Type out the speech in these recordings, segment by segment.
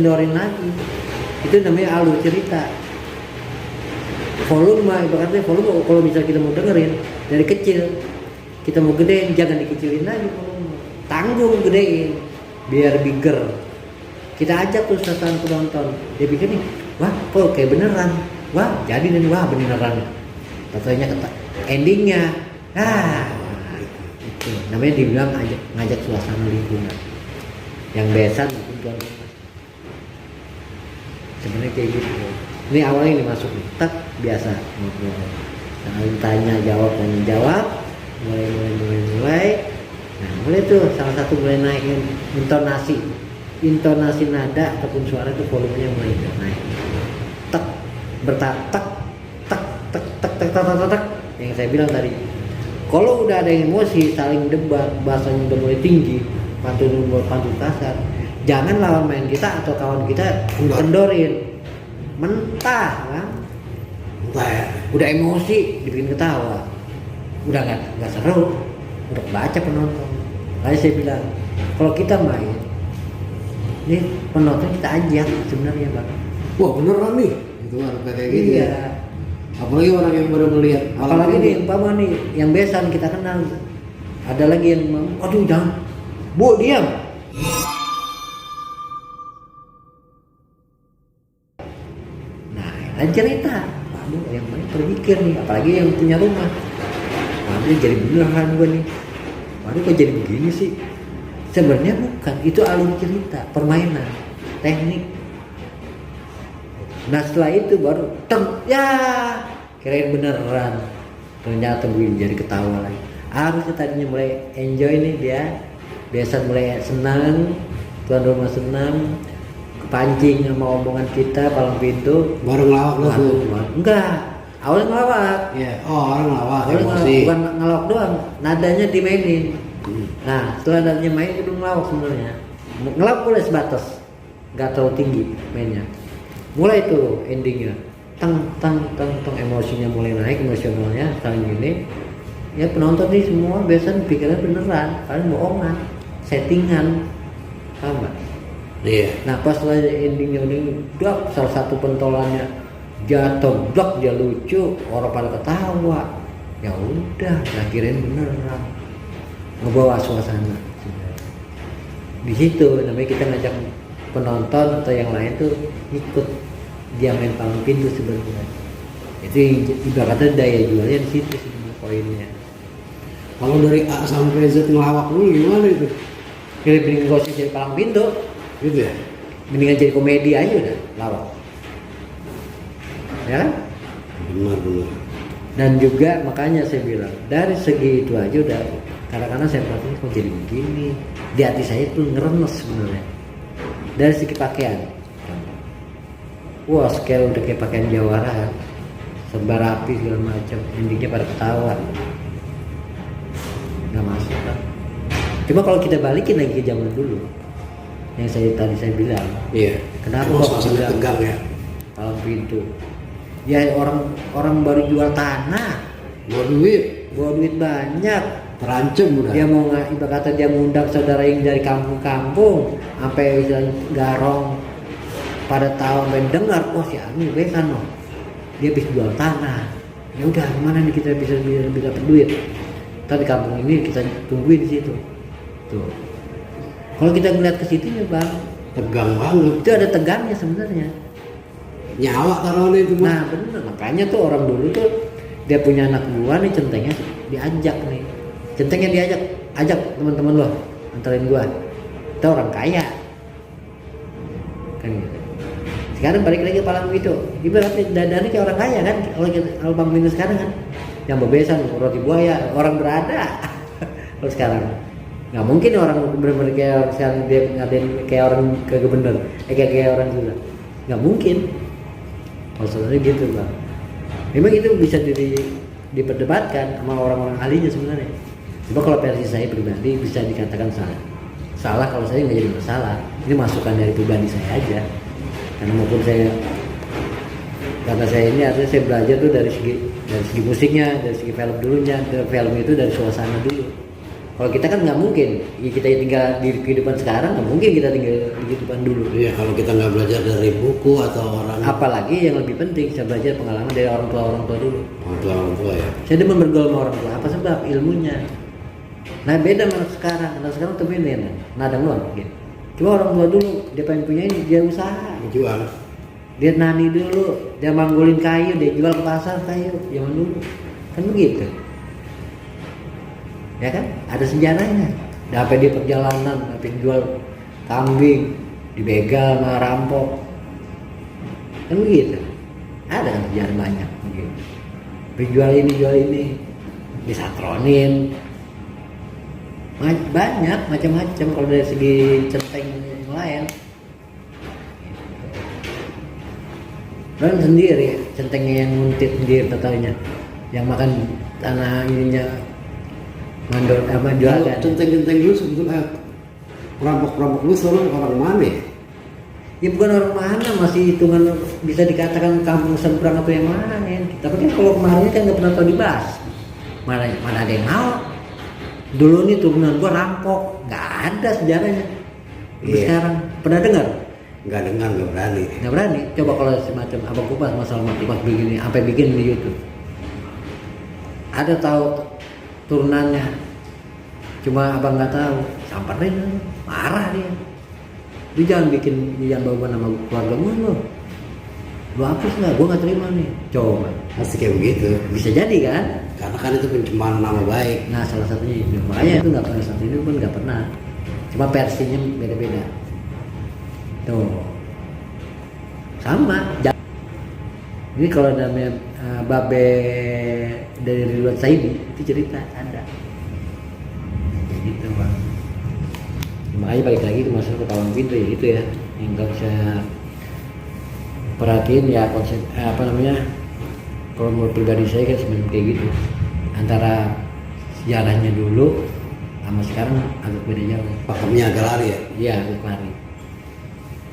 dikendorin lagi. Itu namanya alur cerita. Volume, ibaratnya volume kalau misalnya kita mau dengerin dari kecil, kita mau gedein, jangan dikecilin lagi volume. Tanggung gedein biar bigger. Kita ajak tuh sasaran penonton, dia pikir nih, wah kok kayak beneran, wah jadi nih, wah beneran. Katanya endingnya, itu namanya dibilang ngajak suasana lingkungan. Yang besan mungkin tuan rumah. Sebenarnya kayak gitu. Ini awalnya ini masuk nih, tak biasa ngobrol. Tanya jawab, mulai. Nah mulai tuh salah satu mulai naikin intonasi nada ataupun suara itu volumenya mulai naik. Tak bertak yang saya bilang tadi. Kalau udah ada emosi saling debat, bahasanya udah mulai tinggi, pantun kasar, jangan lawan main kita atau kawan kita kendorin mentah kan. Udah emosi dibikin ketawa, udah nggak seru untuk baca penonton. Lalu saya bilang kalau kita main ini penonton kita ajak sebenarnya bang. Wah beneran nih itu harus kayak gitu. Iya. Ya. Apalagi orang yang baru melihat. Apalagi nih umpama nih yang besan kita kenal, ada lagi yang aduh jangan, bu diam. Nah cerita, waduh yang main berpikir nih, apalagi yang punya rumah, waduh jadi beneran gue nih, waduh kok jadi begini sih. Sebenarnya bukan, itu alur cerita, permainan, teknik. Nah setelah itu baru kirain beneran, ternyata gue jadi ketawa lagi. Harusnya tadinya mulai enjoy nih dia, biasa mulai senang, tuan rumah senang, kepancing sama omongan kita palang pintu. Baru ngelawak lu? Enggak, awalnya ngelawak. Iya, orang ngelawak, emosi. Bukan ngelawak doang, nadanya dimainin. Nah setelah nadanya main itu ngelawak sebenarnya. Ngelawak boleh sebatas, nggak terlalu tinggi mainnya. Mulai tuh endingnya, tang emosinya mulai naik, emosionalnya saling gini. Ya penonton nih semua biasanya pikirnya beneran, kalian bohongan, settingan, paham nggak? Iya. Nah pas endingnya udah salah satu pentolannya jatuh, dia lucu, orang pada ketawa. Ya udah, kirain beneran, ngebawa suasana. Di situ namanya kita ngajak penonton atau yang lain tuh ikut dia main palang pintu sebenarnya. Itu ibaratnya daya jualnya di situ sebenarnya poinnya. Kalau dari A sampai Z ngelawak lu gimana itu? Mendingan gak usah jadi palang pintu Gitu ya? Mendingan jadi komedi aja udah lawak. Ya kan? Benar. Dan juga makanya saya bilang dari segi itu aja udah kadang-kadang saya perhatiin kok jadi begini. Di hati saya itu ngeremes sebenarnya. Dari segi pakaian, wah scale udah kayak pakaian jawara, serba rapi segala macam, endingnya pada ketawa, nggak masuk kan? Cuma kalau kita balikin lagi ke zaman dulu, yang tadi saya bilang, iya. Kenapa kok suasana tegang ya? Palang pintu, ya orang baru jual tanah, bawa duit banyak. Terancam udah. Dia mau ibarat kata dia ngundang saudara yang dari kampung-kampung sampai garong pada tahu main dengar, oh si Ami besan loh, dia bisa jual tanah. Ya udah gimana nih kita bisa dapat duit? Tapi kampung ini kita tungguin di situ. Tuh. Kalau kita ngeliat ke situ nih bang, tegang banget. Itu ada tegangnya sebenarnya. Nyawa taruhannya itu. Nah benar, makanya tuh orang dulu tuh dia punya anak buah nih, centengnya diajak nih. Centengnya ajak teman-teman lo, antarin gua. Itu orang kaya. Kan gitu. Sekarang balik lagi palang itu. Ibaratnya dadanya kayak orang kaya kan. Kalau Bang Minus sekarang kan yang bebesan roti buaya, orang berada. Kalau sekarang nggak mungkin orang bener-bener kayak orang sekarang dia ngatain kayak orang kagak bener, kayak orang juga. Nggak mungkin. Kalau sebenarnya gitu bang. Memang itu bisa diperdebatkan sama orang-orang ahlinya sebenarnya. Cuma kalau versi saya pribadi bisa dikatakan salah. Salah kalau saya nggak jadi masalah. Ini masukan dari pribadi saya aja. Karena maupun karena saya ini artinya saya belajar tuh dari segi musiknya, dari segi film dulunya. Film itu dari suasana dulu. Kalau kita kan nggak mungkin, kita tinggal di kehidupan sekarang, nggak mungkin kita tinggal di kehidupan dulu. Iya, kalau kita nggak belajar dari buku atau orang. Apalagi yang lebih penting, saya belajar pengalaman dari orang tua dulu. Orang tua ya. Saya demen bergaul sama orang tua. Apa sebab? Ilmunya. Nah beda sama sekarang. Anak sekarang tuh ini, nadang doang. Gitu. Cuma orang tua dulu, dia pengen punya ini, dia usaha. Jual. Dia nani dulu, dia manggulin kayu, dia jual ke pasar kayu. Zaman dulu, kan begitu. Ya kan, ada sejarahnya. Sampai di perjalanan, sampai jual kambing, dibegal sama rampok, kan begitu. Ada kan sejarah banyak begitu. Jual ini, disatronin, banyak macam-macam kalau dari segi centeng yang lain. Orang sendiri, centengnya yang nguntit sendiri totalnya, yang makan tanah ininya. Mandor apa jualan. Centeng-centeng dulu sebetulnya perampok-perampok lu seorang orang mana ya? Ya bukan orang mana, masih hitungan bisa dikatakan kampung seberang atau yang lain. Tapi kan kalau kemarin kan nggak pernah tahu dibahas. Mana ada yang mau? Dulu nih turunan gua rampok, nggak ada sejarahnya. Iya. Sekarang pernah dengar? Nggak dengar, nggak berani. Nggak berani. Coba kalau semacam abang kupas masalah kupas begini, sampai bikin di YouTube. Ada tahu turunannya, cuma abang nggak tahu, samperin, marah dia. Lu jangan bikin, jangan bawa nama keluarga lu hapus nggak, gua nggak terima nih. Coba Pasti kayak begitu. bisa jadi kan, Karena kan itu pencemaran nama baik. nah salah satunya itu. Makanya itu nggak pernah, satu ini pun nggak pernah, cuma versinya beda-beda tuh sama. Ini kalau namanya Babe dari Ridwan Saidi itu cerita ada kayak gitu bang. Makanya balik lagi ke masalah ketahuan pintu ya itu ya yang nggak bisa perhatiin ya konsep apa namanya, kalau menurut pribadi saya kan sebenarnya kayak gitu, antara sejarahnya dulu sama sekarang agak beda jauh. Pakemnya agak lari ya. Iya agak lari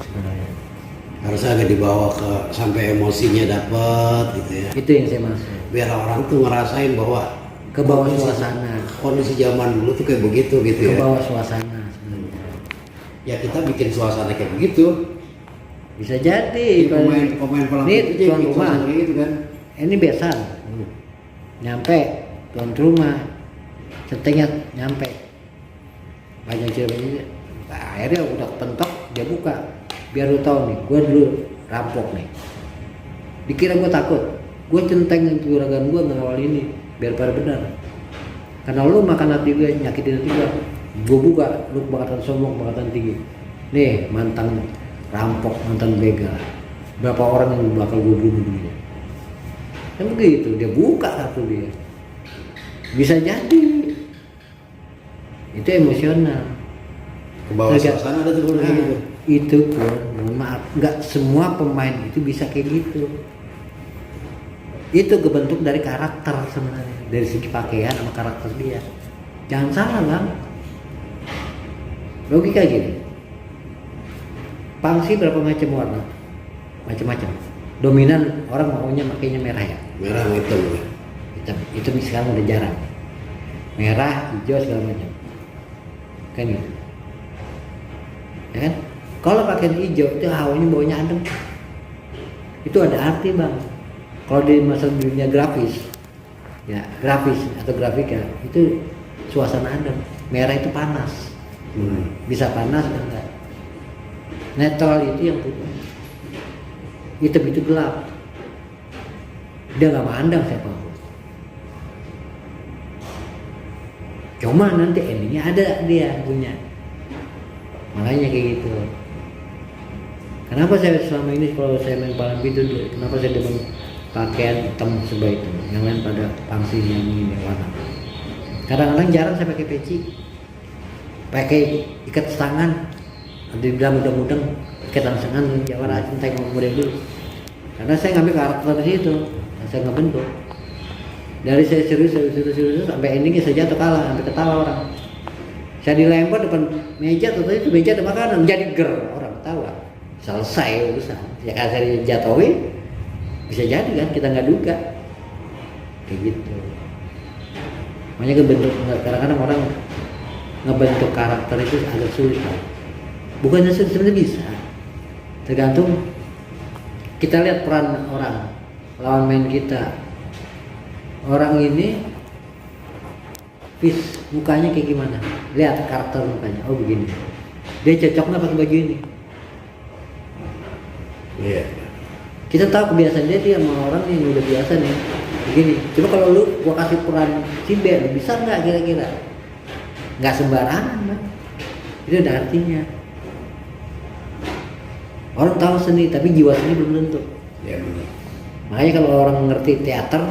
sebenarnya. Harusnya agak dibawa ke sampai emosinya dapat gitu ya. Itu yang saya maksud. Biar orang tuh ngerasain bahwa Ke bawah suasana. Kondisi zaman dulu tuh kayak begitu gitu Ke ya. bawah suasana sebenarnya. Ya kita bikin suasana kayak begitu. Bisa jadi. Pemain pelapis Ini itu jadi tuan bikin rumah. suasana kayak gitu kan. Ini biasa. Nyampe tuan rumah. Centengnya nyampe. Banyak ceweknya. Nah, akhirnya udah kepentok dia buka. Biar lu tahu nih, gue dulu rampok nih. Dikira gue takut. Gue centeng juragan gue ngawal ini biar pada benar. Karena lu makan hati gue, nyakitin hati gue. Gue buka, lu kebangkatan sombong, kebangkatan tinggi. Nih mantan rampok, mantan begal. Berapa orang yang bakal gue bunuh dulu. Kan begitu, dia buka satu dia. Bisa jadi. Itu emosional. Ke bawah suasana ada tuh kayak gitu. Itu pun, mohon maaf, nggak semua pemain itu bisa kayak gitu. Itu kebentuk dari karakter sebenarnya, dari segi pakaian sama karakter dia. Jangan salah bang. Logika gini. Pangsi berapa macam warna? Macam-macam. Dominan orang maunya makainya merah ya. Merah sama hitam ya. Hitam. Itu sekarang udah jarang. Merah, hijau segala macam. Kan gitu. Ya kan? Kalau pakai hijau itu hawanya baunya adem. Itu ada arti bang. Kalau di masa dunia grafis, ya grafis atau grafika itu suasana adem. Merah itu panas, bisa panas dan enggak. Netral itu yang putih. Hitam itu gelap. Dia nggak mandang siapa. Cuma nanti endingnya ada dia punya. Makanya kayak gitu. Kenapa saya selama ini kalau saya main palang pintu, kenapa saya demen pakaian hitam sebaik itu, yang lain pada pangsi yang ini warna. Kadang-kadang jarang saya pakai peci, pakai ikat tangan, ada di dalam mudeng-mudeng, ikatan tangan Jawa Racun tengok model dulu. Karena saya ngambil karakter dari situ, saya nggak bentuk. Dari saya serius sampai endingnya saya jatuh kalah, sampai ketawa orang. Saya dilempar depan meja, ternyata itu meja ada makanan, jadi ger orang tawa. Selesai urusan. Ya kalau saya jatuhin, bisa jadi kan kita nggak duga, kayak gitu. Makanya kebentuk kadang-kadang orang ngebentuk karakter itu agak sulit Pak. Bukannya sulit, sebenarnya bisa, tergantung kita lihat peran orang lawan main kita. Orang ini mukanya kayak gimana, lihat karakter mukanya, oh begini, dia cocok nggak pakai baju ini. Iya. Kita tahu kebiasaan dia sama orang yang udah biasa nih begini. Coba kalau lu gua kasih peran si B, lu bisa nggak kira-kira? Nggak sembarangan Bang. Itu ada artinya. Orang tahu seni tapi jiwa seni belum tentu. Ya benar. Makanya kalau orang ngerti teater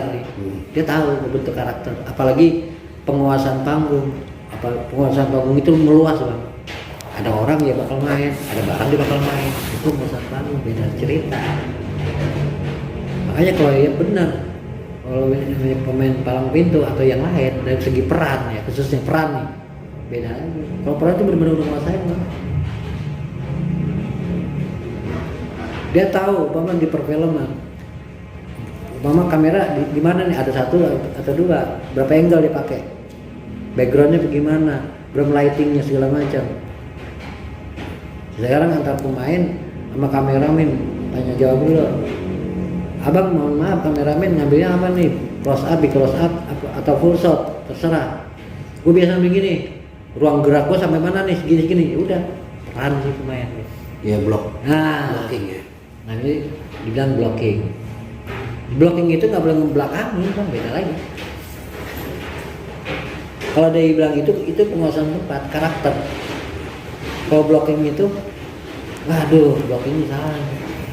nih, dia tahu bentuk karakter. Apalagi penguasaan panggung. Penguasaan panggung itu meluas Bang. Ada orang dia bakal main, ada barang dia bakal main. Itu penguasaan panggung, beda cerita. Makanya kalau ya benar, kalau pemain palang pintu atau yang lain dari segi peran ya, khususnya peran nih, beda lagi. Kalau peran itu benar-benar udah menguasai Bang. Dia tahu umpama di perfilman, umpama kamera di mana nih, ada satu atau dua, berapa angle dia pakai, backgroundnya bagaimana, belum lightingnya segala macam. Sekarang antar pemain sama kameramen tanya jawab dulu. Abang mohon maaf, kameramen ngambilnya apa nih, close up, atau full shot, terserah. Gue biasa begini, ruang gerak gue sampai mana nih, segini, udah peran sih pemain. Ya blok. Nah, Blocking ya. Nah ini dibilang blocking. Blocking itu nggak boleh ngebelakangin Bang, beda lagi. Kalau dia bilang itu penguasaan tempat, karakter. Kalau blocking itu, waduh, blockingnya salah.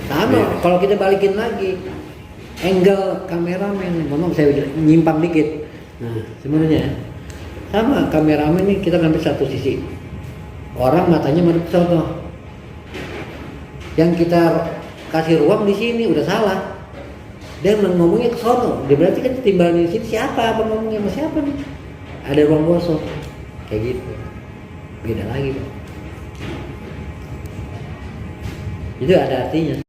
Sama, kalau kita balikin lagi, angle kameramen, ngomong saya nyimpang dikit. Nah, sebenarnya sama kameramen nih, kita ngambil satu sisi. Orang matanya madep ke sono. Yang kita kasih ruang di sini udah salah. Dia ngomongnya ke sono. Dia berarti kan timbalin di sini siapa? Apa ngomongnya sama siapa nih? Ada ruang kosong. Kayak gitu. Beda lagi Bang. Itu ada artinya.